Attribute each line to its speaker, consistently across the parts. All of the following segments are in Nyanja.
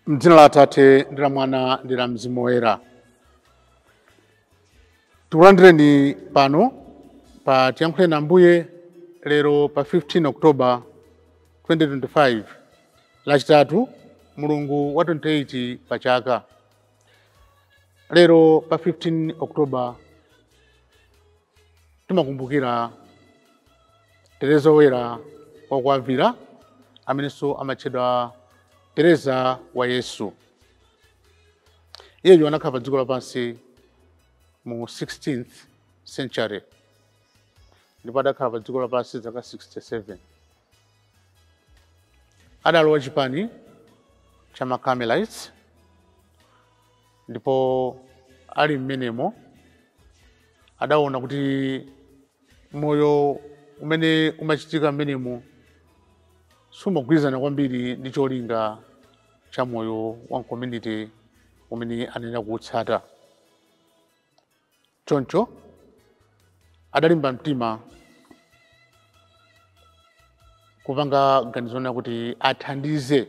Speaker 1: M'dzina la Atate ndi la Mwana ndi la Mzimu Woyera. Tikulandireni pano pa Tiyankhuleni Ambuye lero pa 15 October 2025, Lachitatu, mulungu wa 28 pa chaka. Lero pa 15 October timakumbukira Tereza Woyera wa ku Avila, amenenso amatchedwa Tereza wa Yesu. Iyeyo anakhala pa dziko lapansi mu 16th century ndipo adakhala pa dziko lapansi zaka 67. Adalowa chipani cha ma Carmelites ndipo ali mmenemo adaona kuti moyo umene umachitika mmenemo sumagwirizana kwambiri ndi cholinga cha moyo wa community umene anena kuwutsata. Choncho adalimba mtima kupanga ganizo lona kuti athandize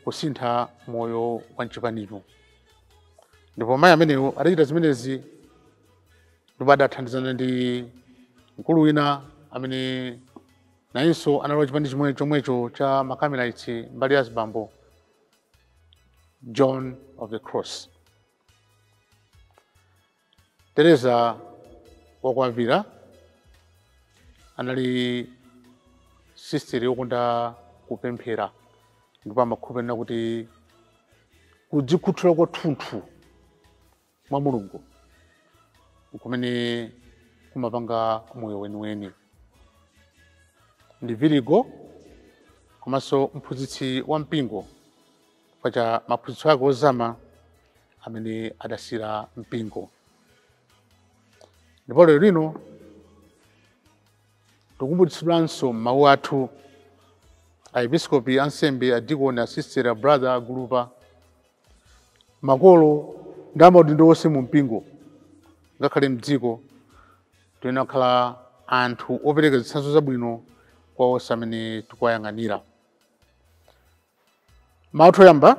Speaker 1: kusintha moyo wa mchipanicho, ndipo mayi amenewo adachita zimenezi ndipo adathandizana ndi mkulu wina amene nayenso analowa chipani chimwe chomwecho cha ma Carmelites mbali ya azibambo, John of the Cross. Tereza wa ku Avila anali sisteri yokonda kupemphera ndipo amakhulupirira kuti kudzikhuthula kwathunthu mwa Mulungu kumene kumapanga moyo weniweni. Ndi virigo komanso mphunzitsi wa mpingo pacha maphunzitso ake ozama amene adasira mpingo. Ndipo lero lino tikumbutsidwanso mawu athu aepiskopi, ansembe, adikoni, asisteri, abrother, agulupa, makolo ndi amaudindo onse mu mpingo ngakhale mdziko, tiyenera kukhala anthu opereka zitsanzo zabwino kwa onse amene tikuwayang'anira. Mawu athu oyamba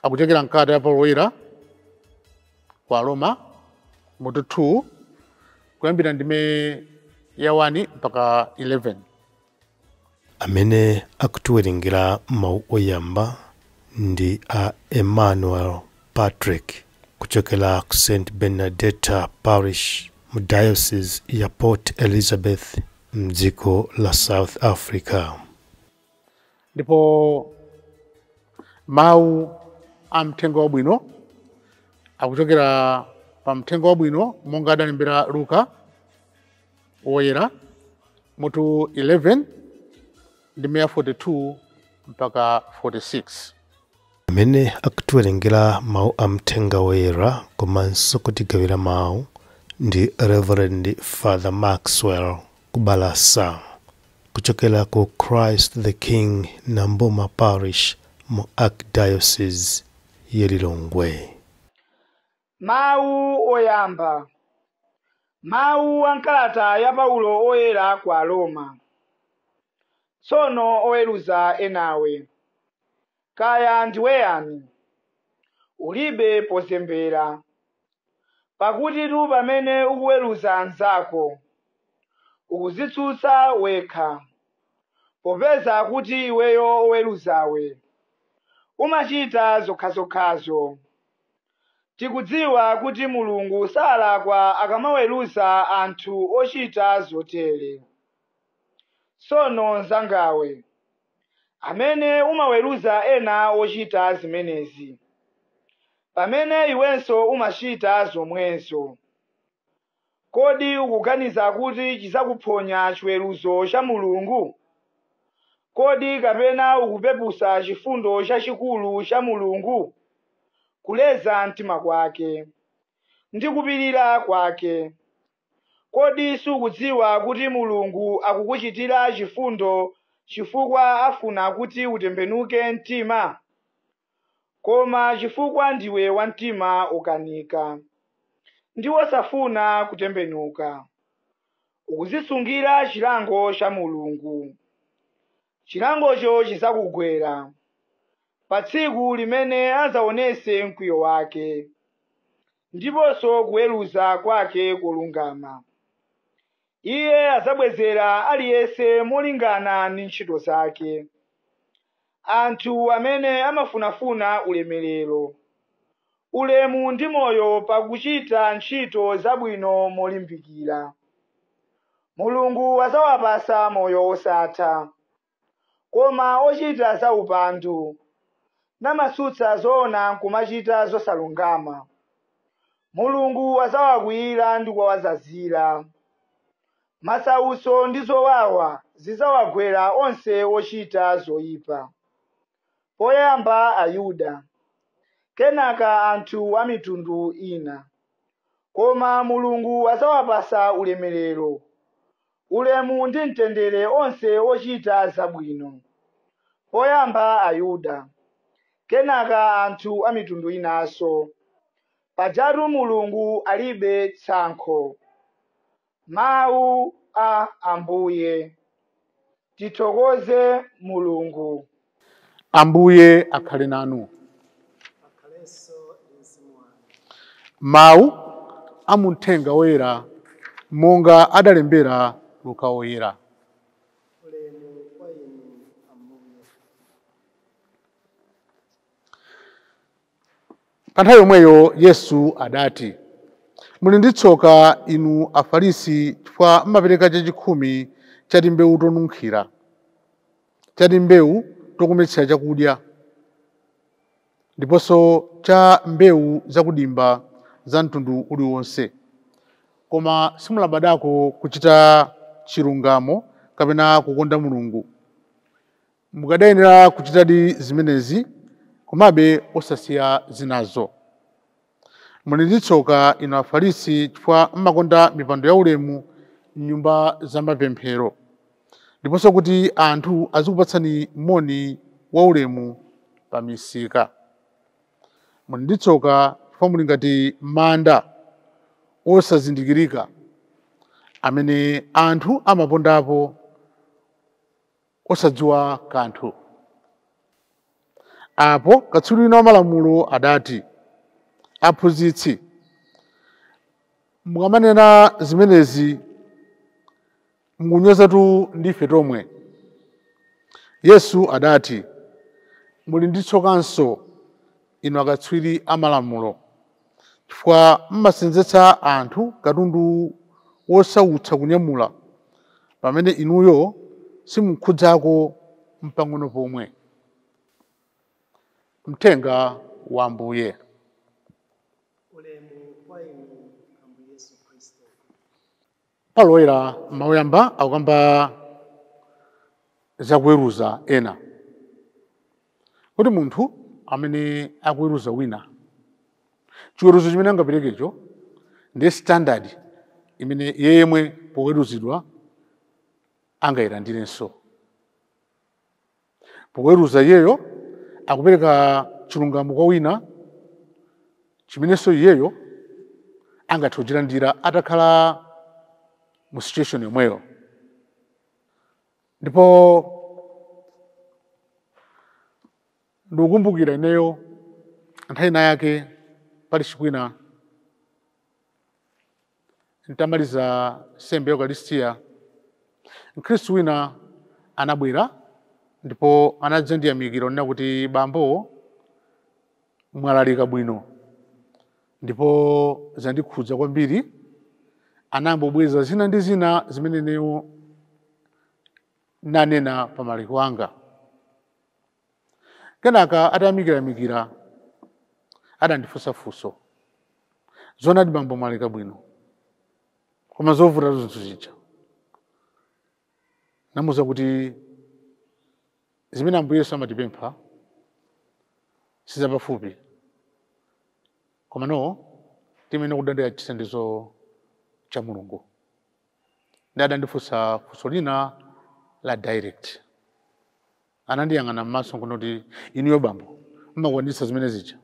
Speaker 1: akuchokera mkalata ya Paulo Woyera kwa Roma mutu 2 kuyambira ndime ya 1 mpaka 11.
Speaker 2: Amene akutiwerengera mawu oyamba ndi a Emmanuel Patrick kuchokera ku St Bernadetta Parish mu Diocese ya Port Elizabeth mdziko la South Africa.
Speaker 1: Ndipo mawu a mthenga wabwino akuchokera pa mthenga wabwino monga adalembera Luka Woyera mutu 11 ndime ya 42 mpaka 46.
Speaker 2: Amene akutiwerengera mawu a mthenga woyera komanso kutigawira mawu ndi Reverend Father Maxwell Kubalasa kuchokera ku Christ the King Nambuma Parish mu Archdiocese ya Lilongwe.
Speaker 3: Mawu oyamba. Mawu a nkalata ya Paulo oyera kwa Roma. Tsono oweruza enawe, kaya ndiwe yani, ulibe pozembera, pakuti tu pamene ukuweruza anzako, ukuzitsutsa wekha, popeza kuti iweyo oweruzawe umachita zokhazokhazo. Tikudziwa kuti Mulungu salakwa akamaweruza anthu ochita zotere. Tsono mnzangawe, amene umaweruza ena ochita zimenezi, pamene iwenso umachita zomwezo, kodi ukuganiza kuti chidzakuphonya chiweruzo cha Mulungu? Kodi kapena ukupepusa chifundo chachikulu cha Mulungu, kuleza mtima kwake ndi kupirira kwake? Kodi sukudziwa kuti Mulungu akukuchitira chifundo chifukwa afuna kuti utembenuke mtima? Koma chifukwa ndiwe wamtima ukanika ndi wosafuna kutembenuka, ukuzisungira chilango cha Mulungu. Chilangocho chidzakugwera pa tsiku limene adzaonese mkwiyo wake ndiponso kuweruza kwake kolungama. Iye adzabwezera aliyense molingana ndi ntchito zake. Anthu amene amafunafuna ulemerero, ulemu ndi moyo pakuchita ntchito zabwino molimbikira, Mulungu adzawapasa moyo wosatha. Koma ochita zaupandu namatsutsa zoona nkumachita zosalungama, Mulungu adzawakwiyira ndi kuwazazira. Masautso ndi zowawa zidzawagwera onse ochita zoyipa, poyamba Ayuda, kenaka anthu a mitundu ina. Koma Mulungu adzawapasa ulemerero, ulemu ndi mtendere onse ochita zabwino, poyamba Ayuda, kenaka anthu a mitundu inanso. Pajatu Mulungu alibe tsankho. Mawu a Ambuye. Tithokoze Mulungu.
Speaker 1: Ambuye akhale nanu. Mawu a muthenga woyera monga adalembera Luka woyera. Pa nthawi yomweyo Yesu adati, muli ndi tsoka inu Afarisi, chifukwa mumapereka chachikhumi cha timbewu tonunkhira, cha timbewu tokometsera chakudya, ndiponso cha mbewu zakudimba za mtundu uliwonse, koma simulabadako kuchita chilungamo kapena kukonda Mulungu. Mukadayenera kuchitadi zimenezi, komabe osasiya zinazo. Muli ndi tsoka inu Afarisi, chifukwa mmakonda mipando yaulemu m'nyumba za mapemphero, ndiponso kuti anthu azikupatsani moni waulemu pa misika. Muli ndi tsoka chifukwa muli ngati manda osazindikirika, amene anthu amapondapo osadziwa kanthu. Apo katswiri wina wa malamulo adati, aphunzitsi, mukamanena zimenezi mukunyozatu ndife tomwe. Yesu adati, muli ndi tsokanso inu akatswiri a malamulo, chifukwa mmasenzetsa anthu katundu wosautsa kunyamula, pamene inuyo simukhudzako mpang'ono pomwe. Mthenga wa Ambuye. Paulo woyera mauyamba akukamba zakuweruza ena, kuti munthu amene akuweruza wina, chiweruzo chimene angaperekecho ndiye standard imene yemwe poweruzidwa angayilandirenso. Poweruza iyeyo akupereka chilungamo kwa wina chimenenso iyeyo angathe kuchilandira atakhala mu situation yomweyo. Ndipo ndikukumbukira ineyo nthawi ina yake pali chikwina, ntamaliza nsembe ya Eucharistia, Mkhristu wina anabwera ndipo anadzandiyamikira onena kuti, bambo, mwalalika bwino ndipo zandikhudza kwambiri. Anambobweza zina ndi zina zimene ineyo nanena pa malaliko anga. Kenaka atayamikirayamikira adandifunsa funso, zonadi bambo mwalalika bwino, koma zovuta zinthu zija. Namuwuza kuti zimene Ambuye Yesu amatipempha sizapafupi, koma no timene kudandira chithandizo cha Mulungu. Ndi adandifunsa funso lina la direct, anandiyang'ana m'maso nkunoti, inuyo bambo mmakwanitsa zimene zija?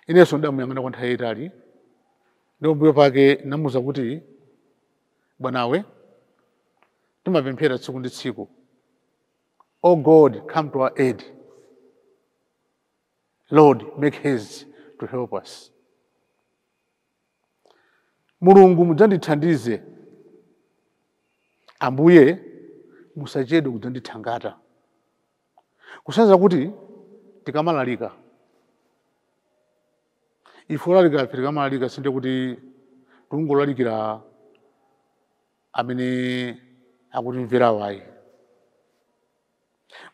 Speaker 1: Inenso ndamuyang'ana kwa nthawi yayitali, ndipo mbuyo pake namuwuza kuti, bwanawe, timapemphera tsiku ndi tsiku, O God, come to our aid. Lord, make haste to help us. Mulungu mudzandithandize, Ambuye musachedwe kudzandithangata. Kusenza kuti tikamalalika, ife olalika ife tikamalalika sinde kuti tikungolalikira amene akutimvera wayi.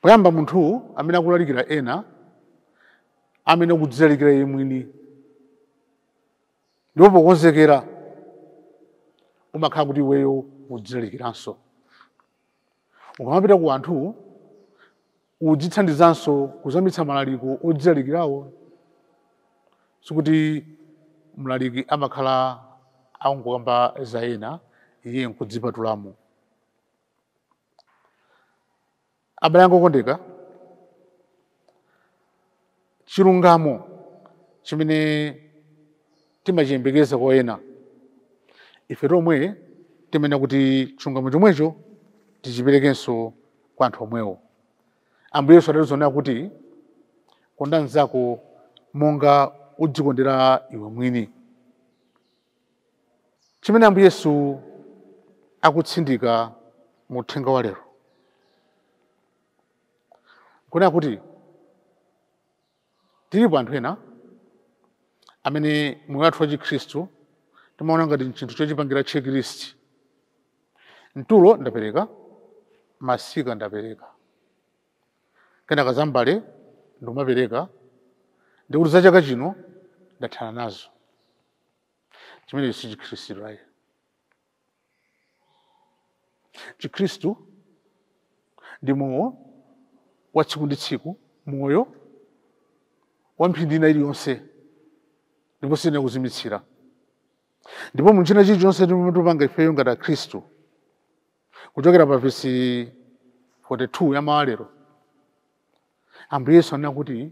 Speaker 1: Poyamba munthu amene akulalikira ena amene akudzilalikira iye mwini, ndipo pokonzekera umakhala kuti iweyo udzilalikiranso. Ukamapita ku anthu udzithandizanso kuzamitsa malaliko odzilalikirawo. Sikuti mlaliki amakhala akungokamba za ena, iye nkudzipatulamo. Abale anga okondeka, chilungamo chimene timachiyembekeza kwa ena, ife tomwe timene kuti chilungamo chomwecho tichiperekenso kwa anthu omwewo. Ambuye Yesu adatiuzanena kuti konda mnzako monga udzikondera iwe mwini. Chimene Ambuye Yesu akutsindika mu uthenga wa lero kunena kuti tilipo anthu ena amene moyo wathu wa Chikhristu timaona ngati chinthu chochipangira checklist. Mtulo ndapereka, masika ndapereka, kenaka zambale ndomapereka, ndikuti za chaka chino ndathana nazo. Chimene si Chikhristu ayi. Chikhristu ndi moyo wa tsiku ndi tsiku, moyo wa mphindi ina iliyonse, ndipo sine kuzimitsira. Ndipo mu china chilichonse timapanga ifeyo ngati Akhristu, kuchokera pa vesi 42 ya mawu lero, Ambuye Yesu anena kuti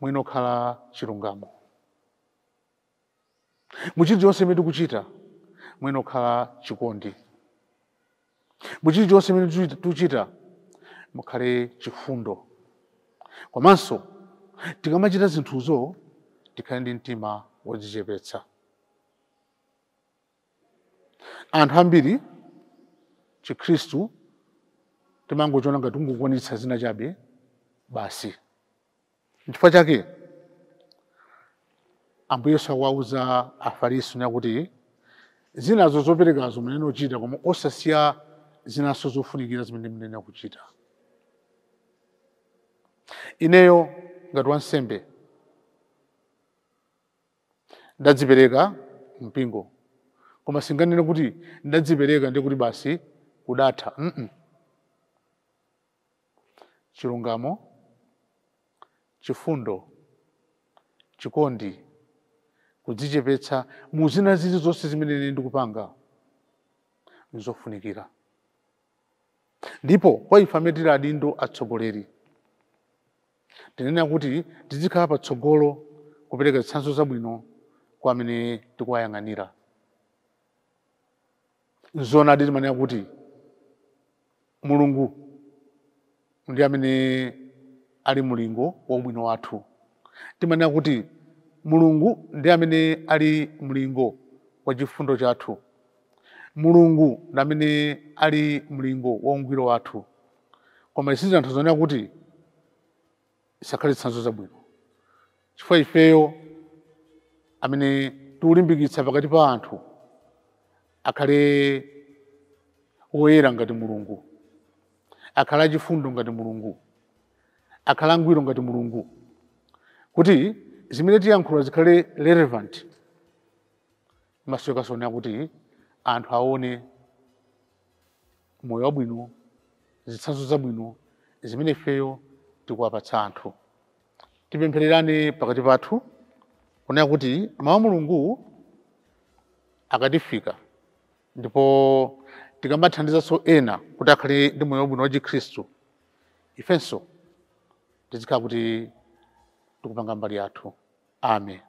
Speaker 1: mwene okhala chilungamo. Mu chilichonse chimene tikuchita mwene okhala chikondi. Mu chilichonse chimene tikuchita mukhale chifundo. Komanso tikamachita zinthuzo tikhale ndi mtima wodzichepetsa. Anthu ambiri Chikhristu timangochiona ngati kungokwanitsa zina chabe basi. Nchifukwa chake Ambuye Yesu akuwauza Afarisi kuti zinazo zoperekazo munene ochita, koma osasiya zinaso zofunikira zimene munene kuchita. Ineyo ngati wansembe ndadzipereka mpingo, koma singanene kuti ndadzipereka ndi kuti basi kudatha. Chilungamo, chifundo, chikondi, kudzichepetsa mu zina zilizonse zimene ine ndikupanga nzofunikira. Ndipo kwa ife amene tili adindo atsogoleri, tinena kuti tizikhala patsogolo kupereka zitsanzo zabwino kwa amene tikuwayang'anira. Nzoonadi timanena kuti Mulungu ndi amene ali mulingo wa ubwino wathu. Timanena kuti Mulungu ndi amene ali mlingo wa chifundo chathu. Mulungu ndi amene ali mlingo wa ungwiro wathu. Koma izi zinthu zonena kuti isakhale zitsanzo zabwino, chifukwa ifeyo amene tikulimbikitsa pakati pa anthu akhale woyera ngati Mulungu, akhale achifundo ngati Mulungu, akhale angwiro ngati Mulungu, kuti zimene tiyankhula zikhale relevant. Masoka sonena kuti anthu aone moyo wabwino, zitsanzo zabwino zimene ifeyo tikuwapatsa anthu. Tipemphererane pakati pathu kunena kuti mawu a Mulungu akatifika, ndipo tikamathandizanso ena kuti akhale ndi moyo wabwino wa Chikhristu, ifenso tizikhala kuti tikupanga mbali yathu. Amen.